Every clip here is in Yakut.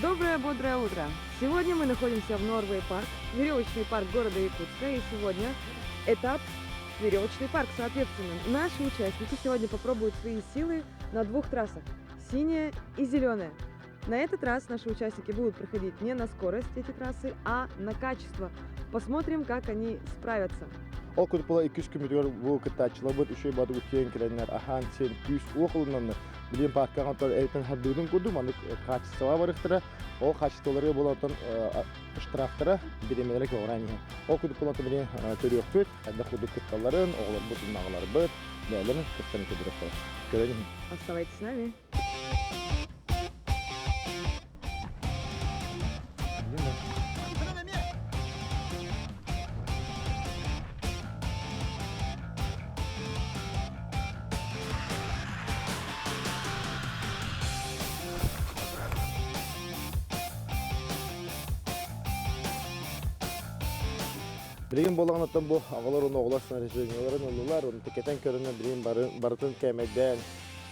Доброе бодрое утро! Сегодня мы находимся в Норвей парк, веревочный парк города Якутска, и сегодня этап веревочный парк. Соответственно, наши участники сегодня попробуют свои силы на двух трассах – синяя и зеленая. На этот раз наши участники будут проходить не на скорость эти трассы, а на качество. Посмотрим, как они справятся. Ол курдук була иккис күммүтүгэр бу кыттааччыларбыт үчүгэй баҕатык үктээн кэлэннэр аһаан сиэн күүс-уох ылынаннар билигин пааркаҕа онтон эйтэн хардыытын курдук маннык хаачыстыбаҕа барыахтара. Ол хаачыстыбаларыгар буолан оттон штрафтара бириэмэлэрэ көҕүрээн иһэр. Ол курдук буолан билигин көрүөхпүт, хайдах курдук кытталларын, оҕолорбут, аҕаларбыт бэйэлэрин кыттан көрдөрүөхтэрэ. Көрөн иһин. Оставайтесь с нами. Билигин буоллаҕына бу оҕолор уонна оҕолор снаряжениеларын ыллылар, оны кэтэн көрөнө билигин барытын кээмэйдээн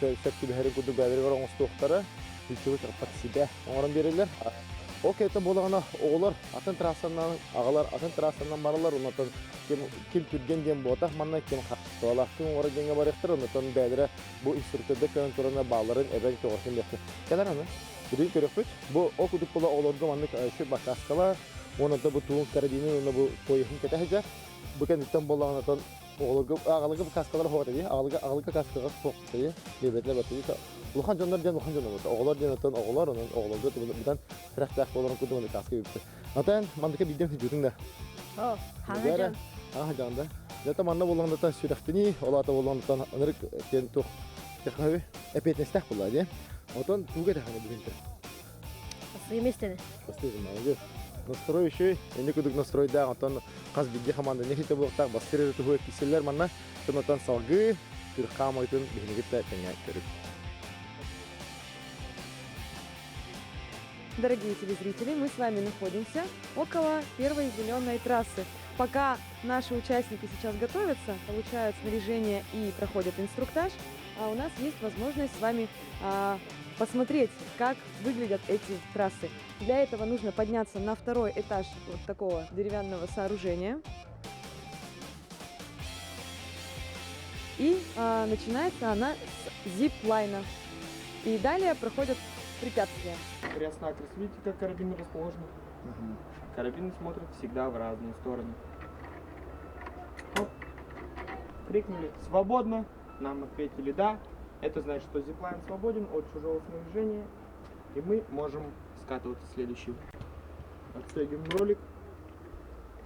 сөп түбэһэрин курдук бэйэлэригэр оҥостуохтара, ключевой под себя оҥорон биэрэллэр. Ол кэнниттэн буоллаҕына оҕолор атын трассанан, аҕалар атын трассанан бараллар, онтон ким, ким түргэн диэн буотах манна, ким хаачыстыбалаахтык оҥорор диэҥҥэ барыахтар, онтон бэйэлэрэ бу инструктордар көрөн туран баалларын эбэн көҕөртөн диэхтэр. Кэлэр аны билигин көрүөхпүт. Бу ол курдук буола оҕолорго маннык сүр бакааскалар, уонна бу туун карабины уонна бу пояһын кэтэһэ Бу кэнниттэн буоллаҕына оҕолорго аҕаларга каскалар суох этэ аҕалга аҕалга каскаҕа суох этэ диэбэтилэр баттыы улахан дьоннор диэн улахан дьон буолбут оҕолор диэн оттон оҕолор онон оҕолорго быдан тирэхтээх буоларын курдук онно каска бүппүт атан мандыка биирдэм сылдьыбытыҥ да Оо, хаҥа дьон. Аха дьон да. Дьэ манна буоллаҕына сүрэхтэнии, ол аата буоллаҕына ынырык диэн туох технология эпиэтинэстээх буолла дии. Отон туга тэхана бүгүнтэ. Бастыгы Бастыгы молодец. Настрой еще, эни кудук настройдаах, онтон хас биирдии хамаанда нехите буолуохтаах бастыр эрэ туһугар киирсэллэр манна. Онтон салгыы күр хаамайтын биһиги кытта тэҥҥэ көрүк. Дорогие телезрители, мы с вами находимся около первой зеленой трассы. Пока наши участники сейчас готовятся, получают снаряжение и проходят инструктаж, а у нас есть возможность с вами посмотреть, как выглядят эти трассы. Для этого нужно подняться на второй этаж вот такого деревянного сооружения. И начинается она с зип-лайна. И далее проходят препятствия. Крест-накрест, видите, как карабины расположены? Карабины смотрят всегда в разные стороны. Оп. Крикнули «Свободно!» Нам ответили «Да». Это значит, что зиплайн свободен от чужого снаряжения, и мы можем скатываться следующий. Отстегиваем ролик,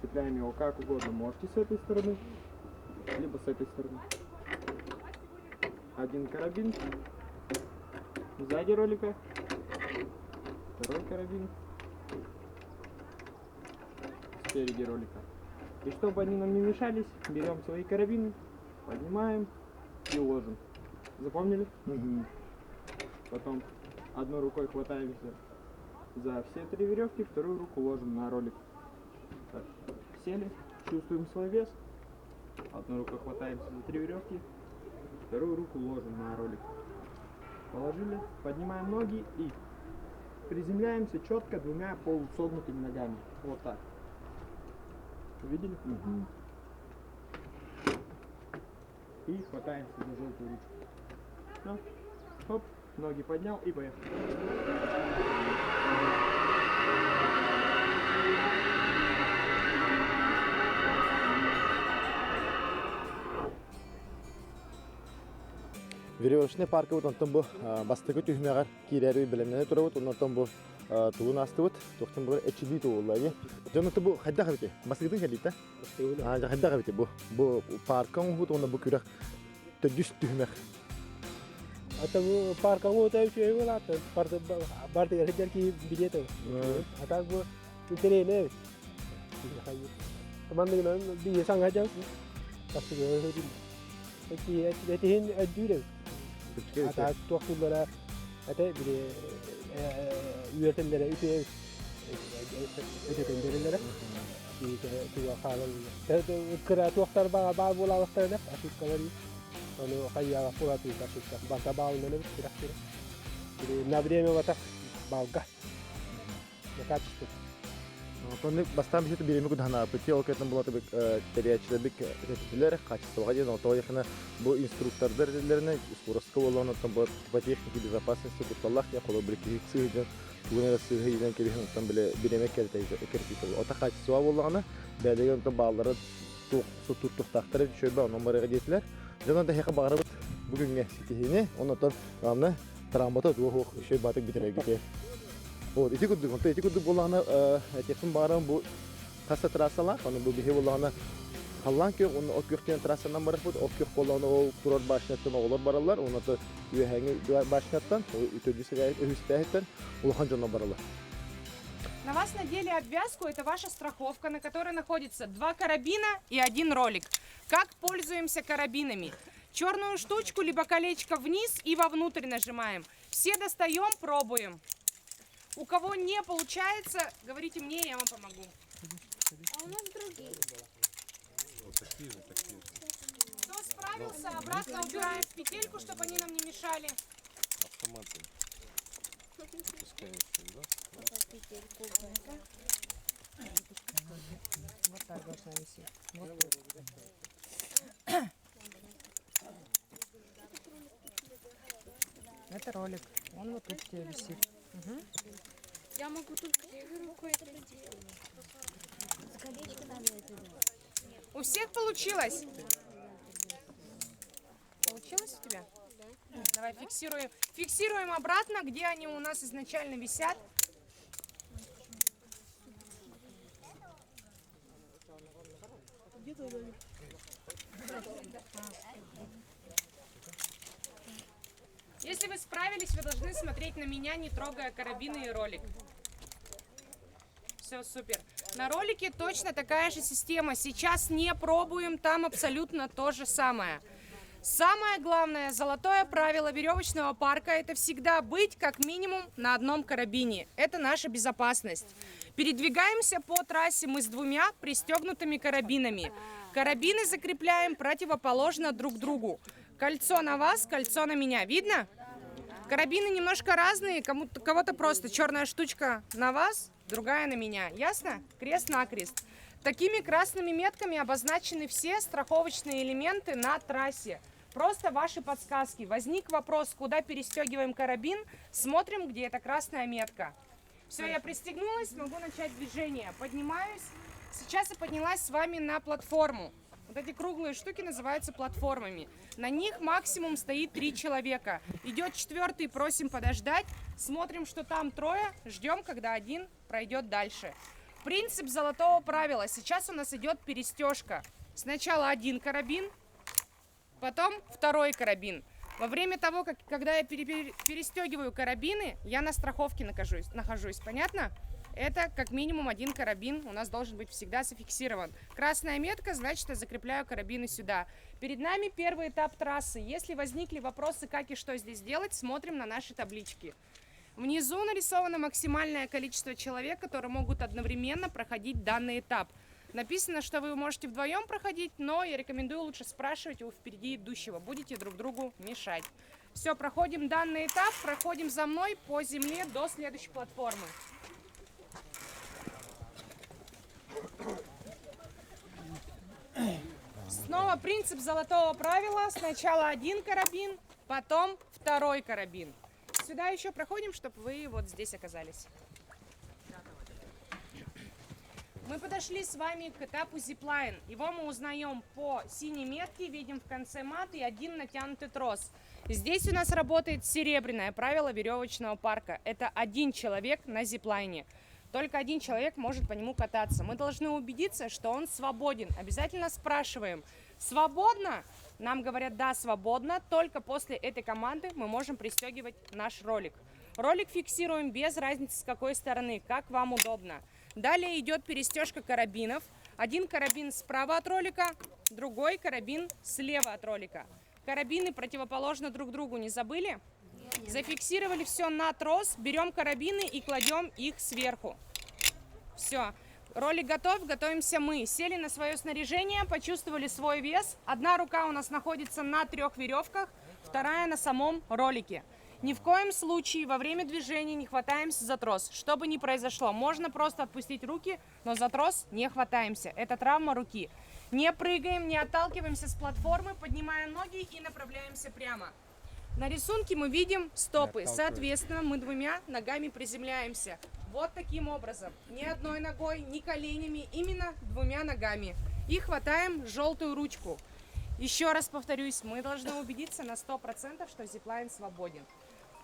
цепляем его как угодно. Можете с этой стороны, либо с этой стороны. Один карабин сзади ролика, второй карабин спереди ролика. И чтобы они нам не мешались, берем свои карабины, поднимаем и ложим. Запомнили? Угу. Потом одной рукой хватаемся за все три веревки, вторую руку ложим на ролик. Так, сели, чувствуем свой вес. Одной рукой хватаемся за три веревки, вторую руку ложим на ролик. Положили, поднимаем ноги и приземляемся четко двумя полусогнутыми ногами. Вот так. Увидели? Угу. И хватаемся за желтую ручку. Всё. Хоп, ноги поднял и поехал. Веревочный паркабыт онтон бу бастакы түһүмэҕэр киирээри бэлэмнэнэ турабыт, онтон бу тугун аастыбыт, туохтан булар эчилии туолла дии. Дьон бу хайдах эбити? Бастакытын кэллиитэ? Хайдах эбити бу? Бу парка оҥоһут уонна бу күрэх төрдүс түһүмэх. Ата бу парка оҥоһута үчүгэй буолаата. Бардыгар сылдьар киһи билиэ этэ. Ата бу интэриэһинэй эбит. Манныгынан биһи саҥа дьон бастыгы Этиһин өйдүүр эбит. Ата туох тыллара этэ били үөрэтэллэрэ үтүө эбит. Өтөтөн береллэрэ. Туга хаалан кыра туохтар баар буолаабыттар эбит ошибкалар ону хайыаҕа буолаатыйда ошибка барта баалынан эбит күрэх. На время батах балга. Качество. Онтон бастаан биһиги бириэмэ кудаһанааппыт ол кэтэн була тэрийээччилэрбит этэтилэр качествоҕа диэн отоо яхына бу инструктордар этэллэринэ скоростка буоллаҕына оттон бу по технике безопасности кутталлаах диэн холобур киһи сыыһыйдан тугун эрэ сыыһа иилэн кэбиһэн оттон бile бириэмэ кэрэтиитэ ота качество буоллаҕына бэйэлэригэр онтон бааллара туох туттуохтаахтар эбит үчүгэй онон барыга диэтилэр дьон онто эһиэхэ баҕарабыт бу күҥҥэ ситиһиини оннотон главное травмата туох уох үчүгэй баатык бүтэрэргитигэр вот ити курдук онто ити курдук буоллаҕына этиэхпин баҕарабын бу хас да трассалаах ону бу биһи буоллаҕына халлаан күөх уонна от күөх диэн трассанан барарбыт от күөх буоллаҕына ол турар башняттан оҕолор бараллар уонна үөһээҥи башняттан төрдүс үһүстээһиттэн улахан дьоннор бараллар. На вас надели обвязку, это ваша страховка, на которой находится два карабина и один ролик. Как пользуемся карабинами? Черную штучку либо колечко вниз и вовнутрь нажимаем. Все достаем, пробуем. У кого не получается, говорите мне, я вам помогу. А у нас другие. Кто справился, обратно убираем в петельку, чтобы они нам не мешали. Автоматы. Вот так должна висеть. Вот тут. Это ролик. Он вот тут у тебя висит. Мгм. Я могу только левой рукой это делать. С колечко надо это делать. У всех получилось? Получилось у тебя? Да. Давай фиксируем. Фиксируем обратно, где они у нас изначально висят. Если вы справились, вы должны смотреть на меня, не трогая карабины и ролик. Все супер. На ролике точно такая же система. Сейчас не пробуем, там абсолютно то же самое. Самое главное, золотое правило веревочного парка – это всегда быть как минимум на одном карабине. Это наша безопасность. Передвигаемся по трассе мы с двумя пристегнутыми карабинами. Карабины закрепляем противоположно друг другу. Кольцо на вас, кольцо на меня. Видно? Карабины немножко разные, кому-то, кого-то просто черная штучка на вас, другая на меня. Ясно? Крест-накрест. Такими красными метками обозначены все страховочные элементы на трассе. Просто ваши подсказки. Возник вопрос, куда перестегиваем карабин, смотрим, где эта красная метка. Все, я пристегнулась, могу начать движение. Поднимаюсь. Сейчас я поднялась с вами на платформу. Вот эти круглые штуки называются платформами. На них максимум стоит три человека. Идет четвертый, просим подождать. Смотрим, что там трое, ждем, когда один пройдет дальше. Принцип золотого правила. Сейчас у нас идет перестежка. Сначала один карабин, потом второй карабин. Во время того, как, когда я перестегиваю карабины, я на страховке нахожусь. Понятно? Это как минимум один карабин у нас должен быть всегда зафиксирован. Красная метка, значит, я закрепляю карабины сюда. Перед нами первый этап трассы. Если возникли вопросы, как и что здесь делать, смотрим на наши таблички. Внизу нарисовано максимальное количество человек, которые могут одновременно проходить данный этап. Написано, что вы можете вдвоем проходить, но я рекомендую лучше спрашивать у впереди идущего. Будете друг другу мешать. Все, проходим данный этап, проходим за мной по земле до следующей платформы. Снова принцип золотого правила. Сначала один карабин, потом второй карабин. Сюда еще проходим, чтобы вы вот здесь оказались. Мы подошли с вами к этапу зиплайн. Его мы узнаем по синей метке, видим в конце маты и один натянутый трос. Здесь у нас работает серебряное правило веревочного парка. Это один человек на зиплайне. Только один человек может по нему кататься. Мы должны убедиться, что он свободен. Обязательно спрашиваем, свободно? Нам говорят, да, свободно. Только после этой команды мы можем пристегивать наш ролик. Ролик фиксируем без разницы с какой стороны, как вам удобно. Далее идет перестежка карабинов. Один карабин справа от ролика, другой карабин слева от ролика. Карабины противоположны друг другу, не забыли? Зафиксировали все на трос, берем карабины и кладем их сверху. Все. Ролик готов, готовимся мы. Сели на свое снаряжение, почувствовали свой вес. Одна рука у нас находится на трех веревках, вторая на самом ролике. Ни в коем случае во время движения не хватаемся за трос. Что бы ни произошло, можно просто отпустить руки, но за трос не хватаемся. Это травма руки. Не прыгаем, не отталкиваемся с платформы, поднимаем ноги и направляемся прямо. На рисунке мы видим стопы. Соответственно, мы двумя ногами приземляемся. Вот таким образом. Ни одной ногой, ни коленями, именно двумя ногами. И хватаем желтую ручку. Еще раз повторюсь, мы должны убедиться на 100%, что зиплайн свободен.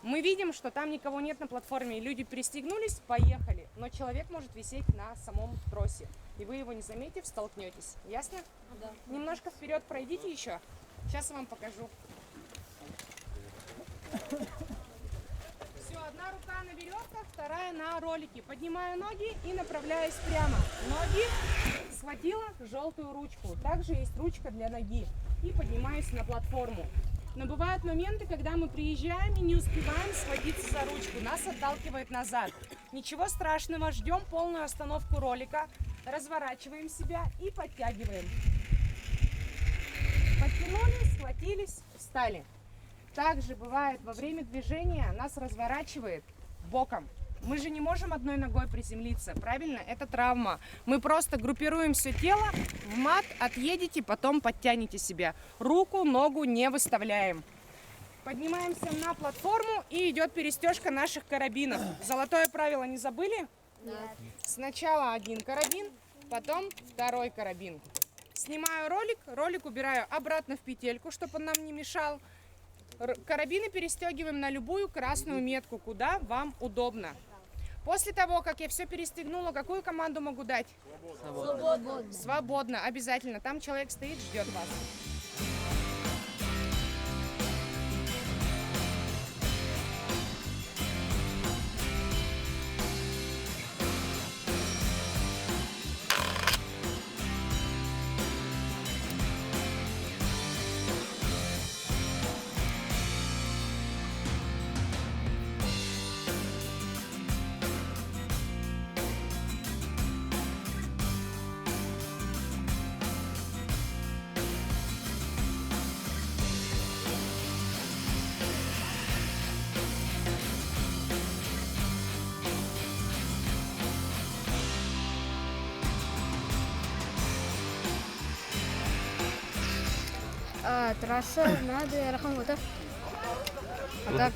Мы видим, что там никого нет на платформе, люди пристегнулись, поехали. Но человек может висеть на самом тросе. И вы его не заметив, столкнетесь. Ясно? Да. Немножко вперед пройдите еще. Сейчас я вам покажу. Все, одна рука на веревках, вторая на ролике. Поднимаю ноги и направляюсь прямо. Ноги схватила желтую ручку. Также есть ручка для ноги. И поднимаюсь на платформу. Но бывают моменты, когда мы приезжаем и не успеваем схватиться за ручку. Нас отталкивает назад. Ничего страшного, ждем полную остановку ролика. Разворачиваем себя и подтягиваем. Подтянули, схватились, встали. Также бывает во время движения нас разворачивает боком. Мы же не можем одной ногой приземлиться, правильно? Это травма. Мы просто группируем все тело, в мат отъедете, потом подтянете себя. Руку, ногу не выставляем. Поднимаемся на платформу и идет перестежка наших карабинов. Золотое правило не забыли? Нет. Сначала один карабин, потом второй карабин. Снимаю ролик, ролик убираю обратно в петельку, чтобы он нам не мешал. Карабины перестегиваем на любую красную метку, куда вам удобно. После того, как я все перестегнула, какую команду могу дать? Свободно. Свободно, обязательно. Там человек стоит, ждет вас. Трасса надо ыарахан буолбатах. А так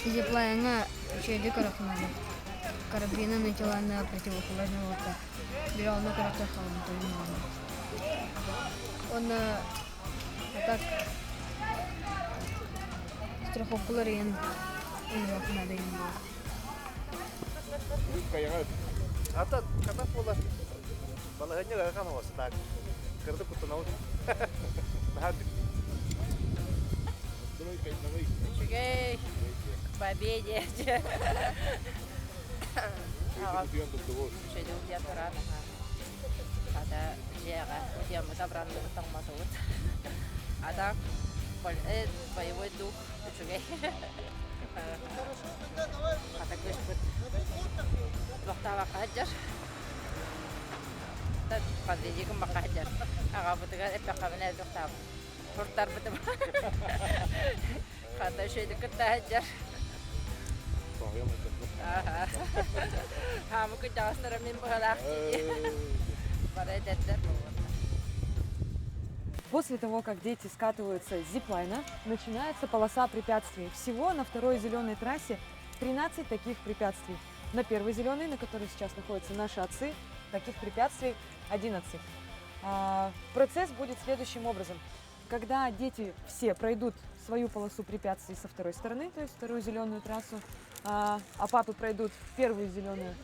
зиплайҥҥа үчүгэйдик ырахыннарбыт. Карабины начала на противоположный вот так. Били онно кыраттан хаалбытым. Уонна а так страховкалар иэн ылыах наада иэн буолар. Ата катах буолар. Балаһыанньа ыарахан оҕус так. Кырдык куттанабыт. Наһаа Үчүгэй, к победе. Үчүгэй утуйан туран хата дьиэҕэ утуйаммыт абыранныбыт тоҥмотубут. А так боевой дух үчүгэй. Хата кыыспыт туохтаабакка сылдьар. Подведи гыммакка сылдьар. Аҕабытыгар эппэххэ туохтаабыт. Куртарбытым. Хата үчүгэйдик кытта сылдьар. Хаамы кырдьаҕастара мин быһалаах дии. Бары эдэрдэр После того, как дети скатываются с зиплайна, начинается полоса препятствий. Всего на второй зеленой трассе 13 таких препятствий. На первой зеленой, на которой сейчас находятся наши отцы, таких препятствий 11. Процесс будет следующим образом. Когда дети все пройдут свою полосу препятствий со второй стороны, то есть вторую зеленую трассу, а папы пройдут первую зеленую,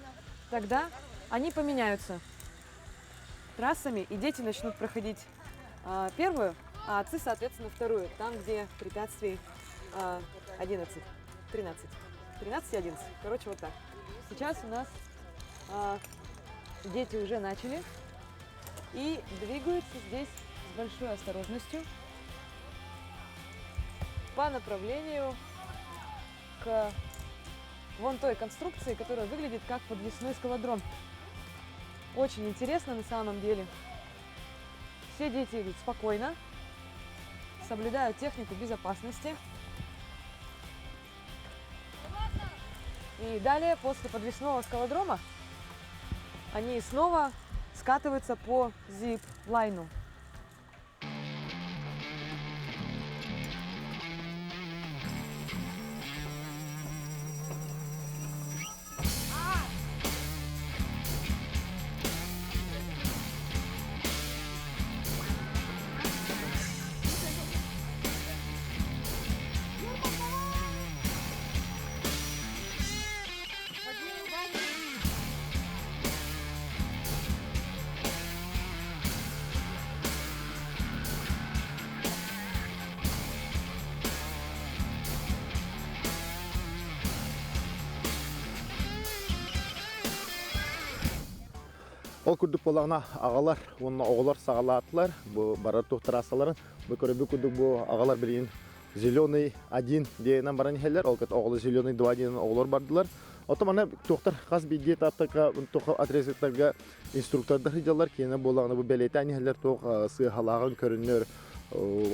тогда они поменяются трассами, и дети начнут проходить первую, а отцы, соответственно, вторую, там, где препятствий 11, 13, 13 и 11. Короче, вот так. Сейчас у нас дети уже начали и двигаются здесь с большой осторожностью по направлению к вон той конструкции, которая выглядит как подвесной скалодром. Очень интересно на самом деле. Все дети идут спокойно, соблюдают технику безопасности. И далее, после подвесного скалодрома, они снова скатываются по зип-лайну. Ол курдук буоллаҕына аҕалар уонна оҕолор саҕалаатылар. Бу барар туох трассаларын. Бу көрөбүт курдук бу аҕалар билигин зеленый один диэнэн баран иһэллэр. Ол кытта оҕолор зеленый два диэнэн оҕолор бардылар. Оттон манна туохтар хас биирдии этаптарга туох отрезоктарга инструктордар сылдьаллар. Киэнэ буоллаҕына бу бэлиэтээн иһэллэр туох сыаһалааҕын көрүннөр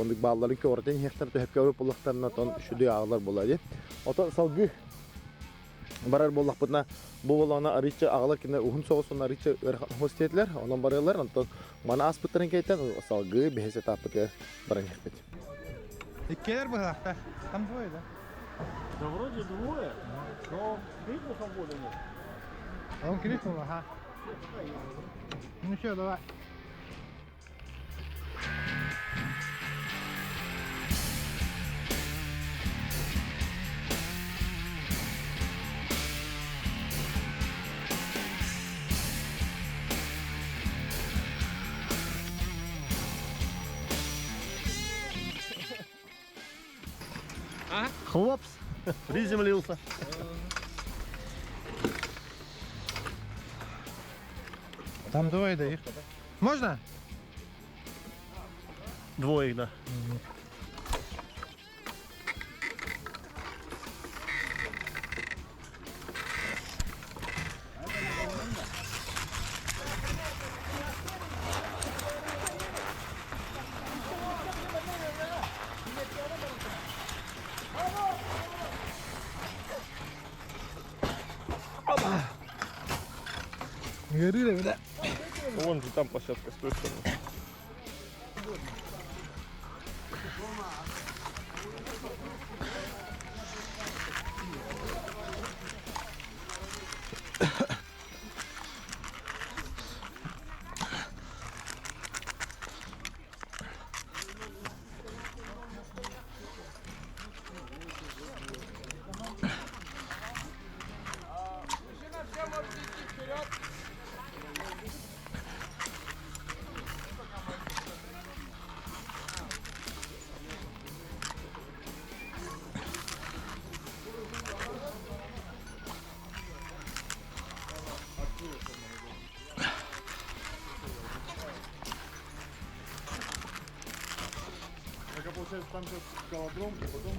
оннук баалларын көҕүрэтэн иһиэхтэр төһөпкө барып буоллахтарына отон үчүгэй ааҕылар буолаа дии. Отон салгыы барар буоллахпытына бу буоллаҕына арыычча аҕалар кинилэр уһун соҕус уонна арыычча ыарахан оһос диэтилэр онон барыаллар онтон маны ааспыттарын кэнниттэн салгыы бэһис этаппытыгар баран иһэхпит. Иккилэр быһаахтар. Там двое, да? Да вроде двое, но крикнул свободу нет. А он крикнул, ага. Ну все, давай. Хлопс, приземлился. Там двое, да, их. Можно? Двое их, да. Горы, да? Вон же там площадка с той стороны. Так а получается там сейчас скалодром, и потом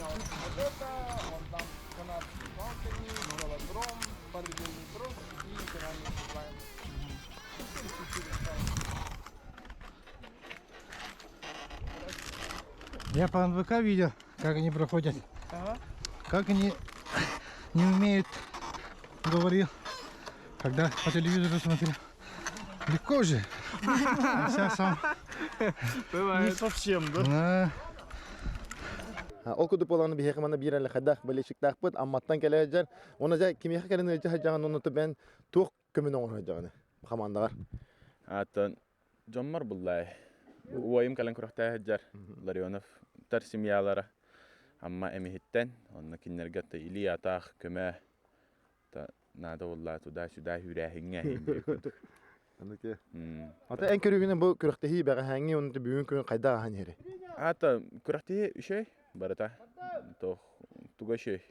вот это, вон там канадский балкони, скалодром, параллельный трос и финальный зиплайн. Я по НВК видел, как они проходят. Как они не умеют, говорил, когда по телевизору смотрел. Легко же. Сейчас сам. Не совсем, да? Да. Ол курдук буолан биһиэхэ манна биир эле хайдах болельщиктаахпыт Амматтан кэлэ сылдьар. Уонна дьэ кимиэхэ кэлэн ыалдьа сылдьаҕын уонна бэйэн туох көмөнү оҥоро сылдьаҕыный хамаандаҕар? Ааттан дьоммор буллай. Убайым кэлэн күрэхтэһэ сылдьар Ларионов тар семьялара Амма эмиһиттэн онно кинилэргэ илии атаах көмө наада буолла туда-сюда үүрээһиҥҥэ Ата эн көрүүгүнэн бу күрэхтэһии бэҕэһээҥҥи уонна бүгүн күн хайдах ааһан иһэрий? Ата күрэхтэһии үчүгэй барыта туох туга үчүгэй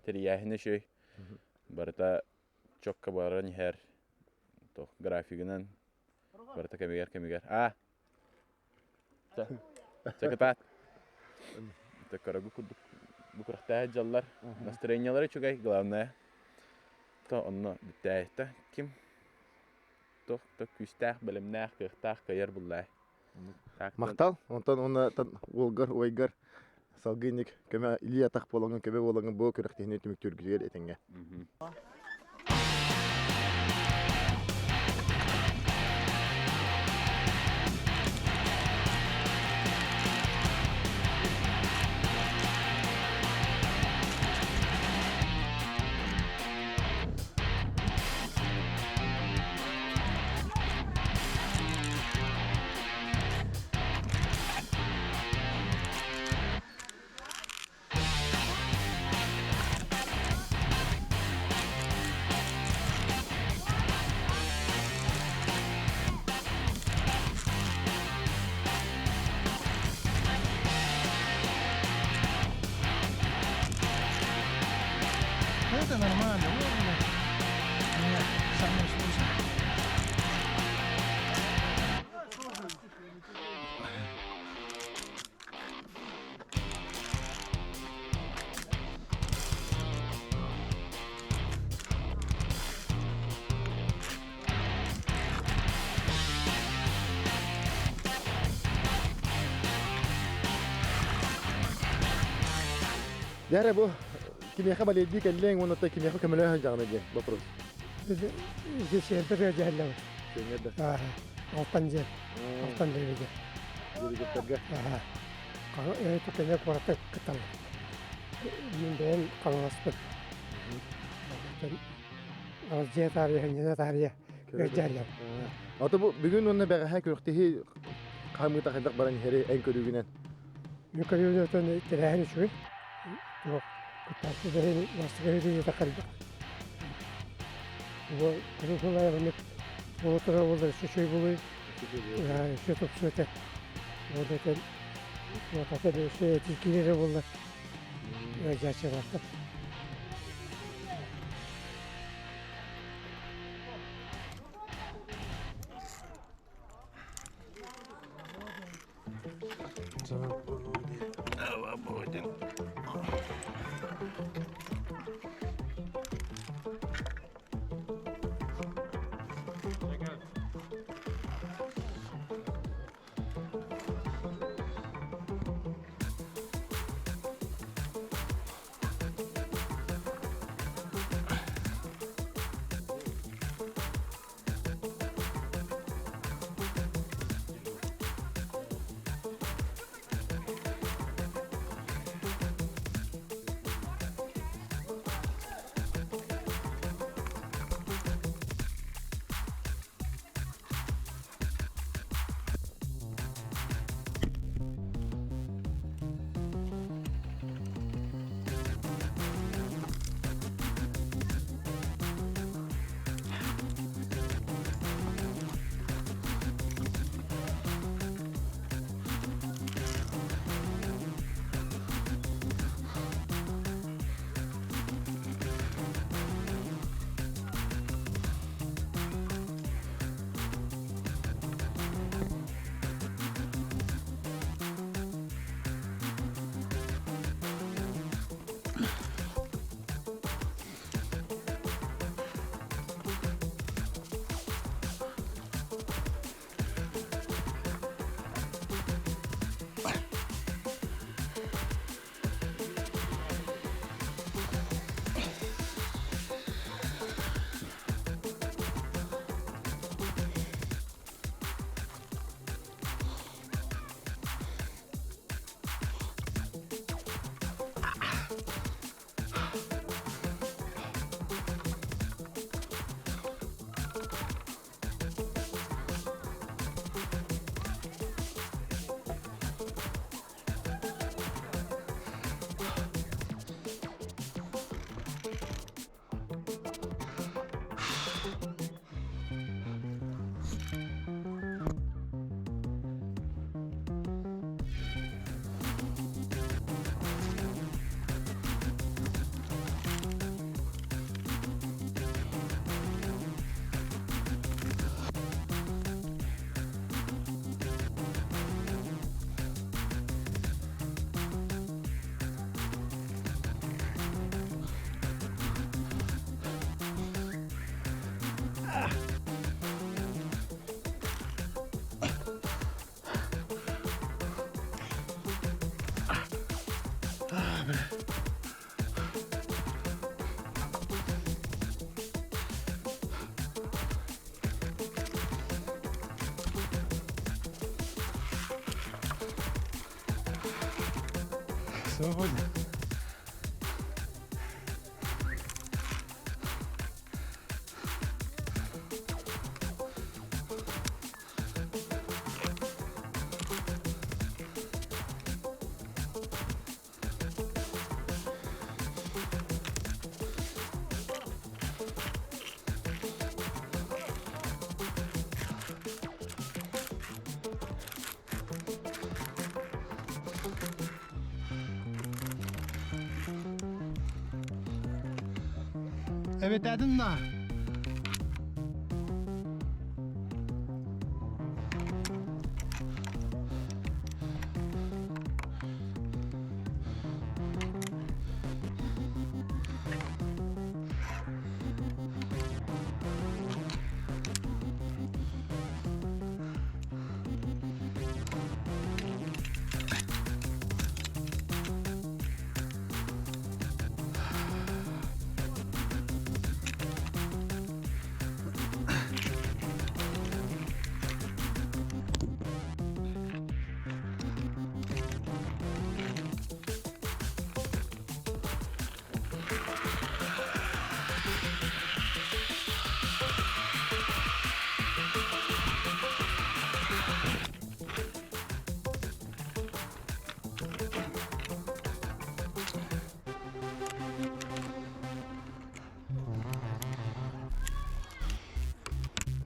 тэрийээһинэ үчүгэй барыта чокка баран иһэр туох графигынан барыта кэмигэр кэмигэр а чакытаат көрөгү курдук бу күрэхтэһэ дьаллар настроениелара үчүгэй главное то онно бүттээйттэ ким туох да күүстээх бэлэмнээх кыахтаах кыайар буллаай Махтал. Онтон уонна уолгар, уойгар Салгыы инник көмө илии атах буолаҥҥын, көмө буолаҥҥын бу күрэхтэһиини түмүктүүргүтүгэр этэҥҥэ. Это нормально. Нет, самое сложное. Дьэ бу кимиэхэ балиэлдии кэллиэҥ уонна кимиэхэ көмөлөһөн дьаҕана диэн вопрос. Сиэнтэ дьэһэллэбит. Сиэннэр да. Алтан дьиэ. Алтан диэбигэ. Диэбигэттэргэ. Кэнэ куората кытал. Мин бэйэм хаҥаласпыт. Дьиэ таарыйа, ханньана таарыйа дьэһэллэбит. Ата бу бүгүн уонна бэҕэһээ күрэхтэһии хаамыыта хайдах баран иһэрий эн көрүүгүнэн? Мин көрүүнэн тэрээһин үчүгэй. Туох кыттааччы да иһин бастакы иһин элбэх. Бу куруук маннык буола турар буоллар үчүгэй буолуой. Өссө тупсуо этэ. Ол этэн туотата өссө этии киирэрэ буоллар ыалдьааччылартан. Свободен. Свободен. Эбэтэтин да.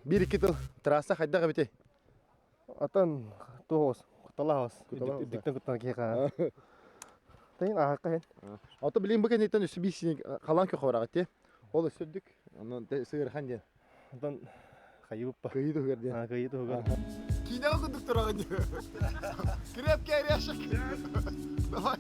Биир-икки тыл трасса хайдах эбитий? Атын туос, куталаһос, Куталаһос, үрдүктэн куттан киһи Тайын аһакка хен. Ото билин бу кэнниттэн өссө биир синик халаан көхө бараҕыт дии. Ол өссө үрдүк. Онон сыгырхан диэн. Онтон хайыбыппа. Кыйыы туһугар диэн. Кыйыы туһугар. Киинэҕэ курдук тураҕын дии. Крепкий орешек. Давай.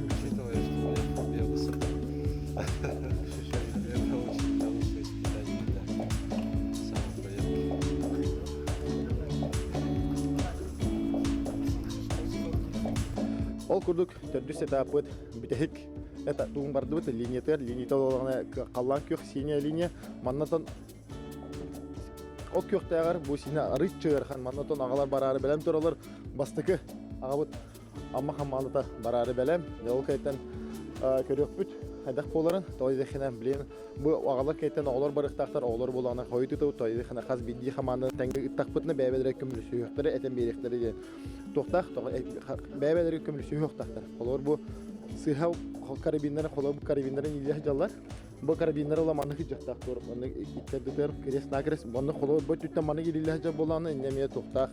Учитывая, что у меня фобия высоты, это очень хорошее испытание для самопроверки. Ол курдук төрдүс этаппыт бүтэһик это туун бардыбыт линиятыгар линията олоҕуна халлаан күөх синяя линия маннатан ол күөхтээҕэр бу сине арыыччы ыарахан маннатан аҕалар бараары бэлэм туралар бастакы аҕабыт Амма хамаандата бараары бэлэм ол кэйтэн көрүөхпүт хайдах буоларын тоойдехина блин бу аҕалар кэйтэн оҕолор барыахтаахтар оҕолор буолаҕына хойутуту тоойдехина хас биирдии хамаанданы тэҥҥэ ыттахпытына бэйэбэлэрэ көмүлүсүһүөхтэрэ этэн биэриэхтэрэ диэн туохтаах бэйэбэлэрэ көмүлүсүһүөхтаахтар холобур бу сыыһа карабиннары холобур карабиннарын илиэ сылдьаллар бу карабиннары ыла маннык сылдьыахтаах тур маннык иккэрдитигэр крест накрест маннык холобур бу өттүттэн маннык илиилэ сылдьар буоллаҕына инньэ эмиэ туохтаах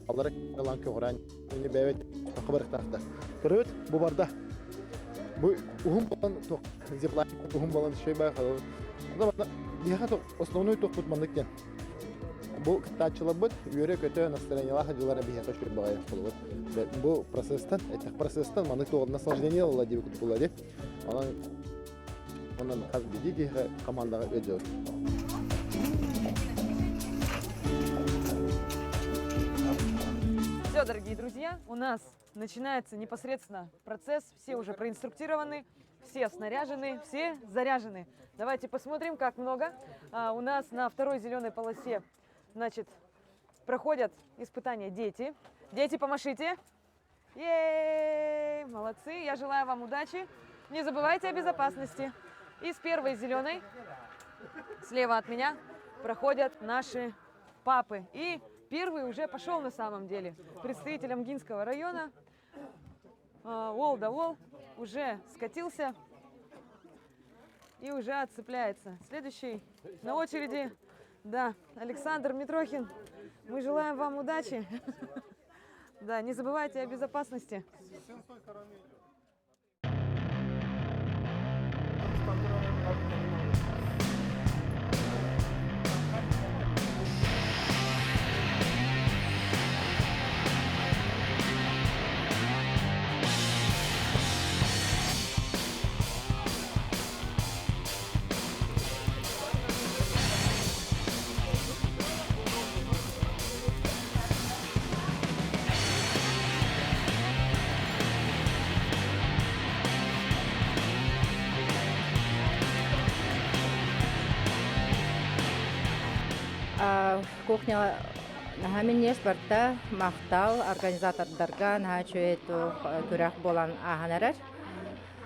аллара ылан көҕүрээн инньэ бэйэбит хабарыктаахтар көрөбүт бу барда бу уһун болан туох зиплайн уһун болан шөй бай биһиэхэ основной туохпут маннык диэн Бу кыттааччыларбыт үөрэ-көтө настроениелаах дьыллара биһиэхэ үчүгэй баҕайы буолбут. Бу процесстан, этэх процесстан маннык туох наслаждение ылла диэбит курдук буолла дии. Онон онон хас биирдии киһиэхэ командаҕа ыалдьабыт. Все, дорогие друзья, у нас начинается непосредственно процесс. Все уже проинструктированы, все снаряжены, все заряжены. Давайте посмотрим, как много. У нас на второй зеленой полосе, значит, проходят испытания дети. Дети, помашите. Ей, молодцы, я желаю вам удачи. Не забывайте о безопасности. И с первой зеленой, слева от меня, проходят наши папы. И первый уже пошел на самом деле. Представитель Амгинского района, Уол да Уол, уже скатился и уже отцепляется. Следующий на очереди, да, Александр Митрохин. Мы желаем вам удачи. Да, не забывайте о безопасности. Кухня наһаа минньигэс барда. Махтал организатордарга наһаа үчүгэй күрэх буолан ааһан эрэр.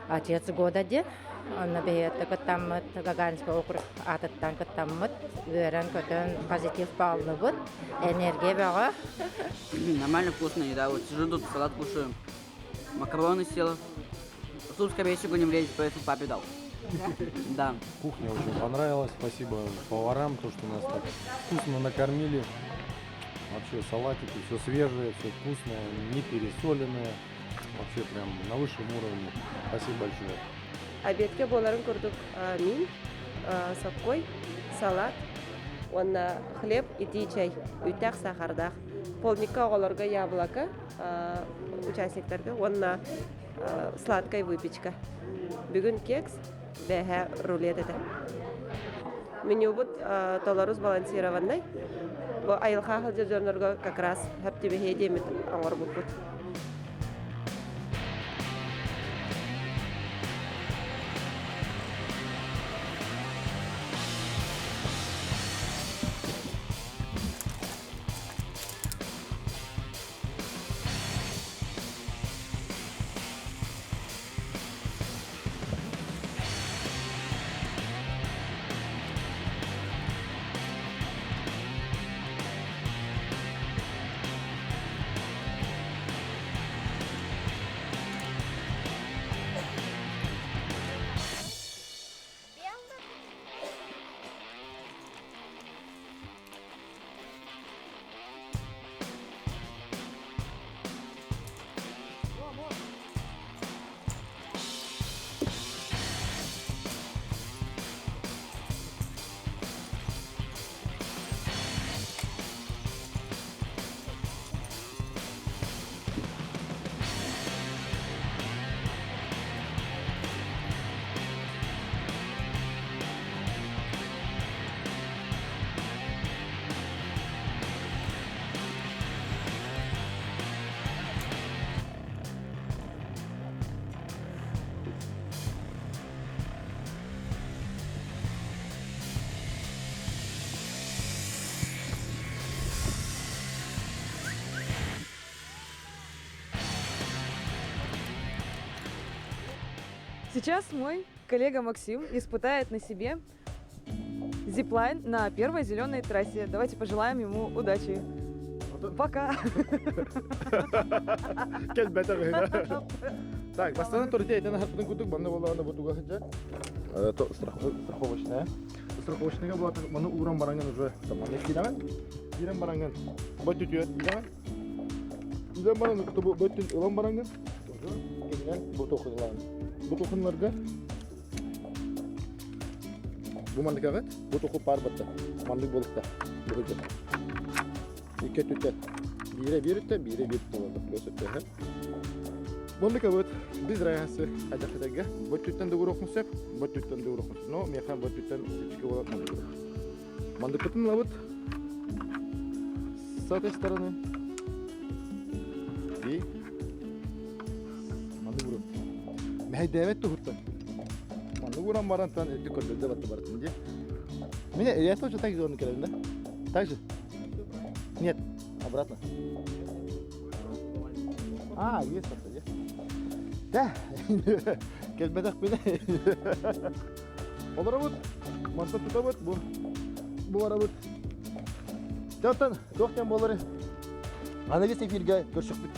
Отец года диэн. Онно биһиэхэ кыттаммыт Гагаринскай округ аатыттан кыттаммыт, үөрэн-көтөн позитив бааллыбыт, энергия бөҕө. Нормально вкусная еда. Вот сижу тут, салат кушаю. Макароны съела. Суп, скорее всего, не влезет, поэтому папе дал. Да. Кухня очень понравилась. Спасибо поварам, то, что нас так вкусно накормили. Вообще салатики, все свежее, все вкусное, не пересоленное. Вообще прям на высшем уровне. Спасибо большое. Обедка буоларын курдук мин, соккой, салат уонна хлеб, итии чай, үүттээх сахардаах. Полникка оҕолорго яблоко, участниктарга уонна сладкая выпечка. Бүгүн кекс, бэһэ рулет этэ. Менюбут толору сбалансированный. Бу айылҕа сылдьар дьоннорго как раз хөп түбэһиэ диэммит оҥорбуппут. Сейчас мой коллега Максим испытает на себе зиплайн на первой зеленой трассе. Давайте пожелаем ему удачи. Пока. Так, бастан турте этен хаппытын курдук манна буоллаҕына бу туга сылдьар. Страховочная. Страховочныйга буолата маны ууран бараҥҥын уже манна киирэҕин. Киирэн бараҥҥын бу түтүөр киирэҕин. Киирэн баран бу бөттүн ылан бараҥҥын уже кэннинэн бу тухунлаан. Бу тухуннарга бу манныкаҕыт бу туху паар батта. Маннык буолукта. Бу сылдьар. Икки өттүттэн. Биирэ биир өттө, биирэ биир буолаллар. Плюс өттө. Манныкабыт без разницы хайдах Бу өттүттэн да уруохпун сөп, бу өттүттэн да уруохпун сөп. Но миэхэ бу өттүттэн чэпчэки буолар маннык. Мандыкпытын ылабыт. С этой стороны. И маннык уруом. Мэһэйдээбэт туһуттан. Маннык уран барантан өттү көрдөрдө батты барытын дии. Меня я тоже так сделал да? Так же? Нет, обратно. А, есть просто, есть. Да, кэлбэтэх бile. Олоробут, мантан тутабыт, бу бу барабыт. Тотон, туох диэн буолары? Аныгыс эфиргэ көрсөхпүт.